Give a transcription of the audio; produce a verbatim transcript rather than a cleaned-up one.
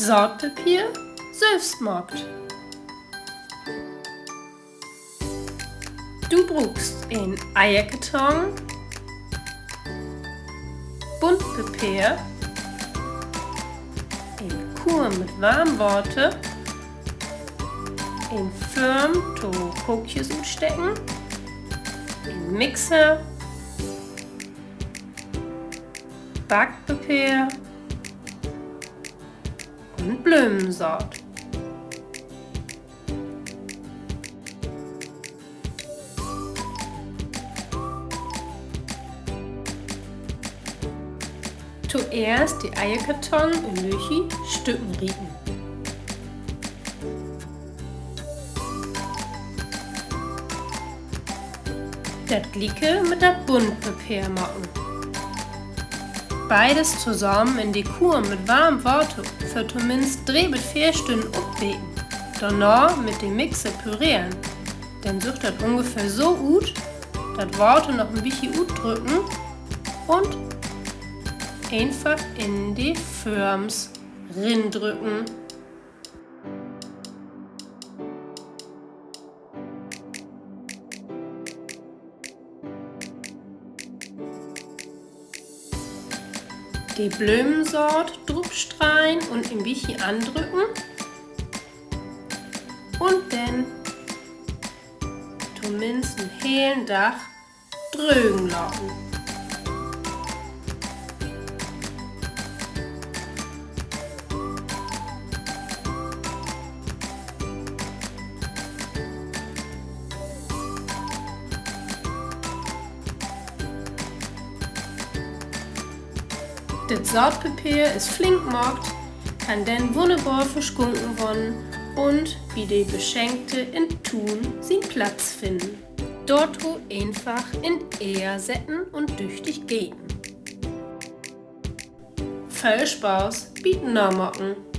Saatpapier, sülvst maakt. Du bruukst en Eierkarton, bunt Papeer, en Kumm mit warm Water, en Form to Kookjes utsteken, en Mixer, Backpapeer un Blömensaat. Toeerst de Eierkarton in lüttje Stücken rieten. Dat glieke mit dat Buntpapeer maken. Beides tosamen in de Kumm mit warm Water för tominnst dree bit veer Stünnen opbeten. Dorna mit de Mixer püreren. Denn süht dat ungefähr so ut: dat Water noch en bietje utdrücken un eenfach in de Forms rindrücken. De Blömensaat drupstreien un en bietje andrücken. Un denn tominnst en helen Dag drögen laten. Dat Saatpapeer is flink maakt, kann denn wunnerbor verschunken worrn un bi de Beschenkte in Tuun sien Platz finnen. Dorto eenfach in Eer setten un düchtig geten. Völ Spaaß bi't Namaken!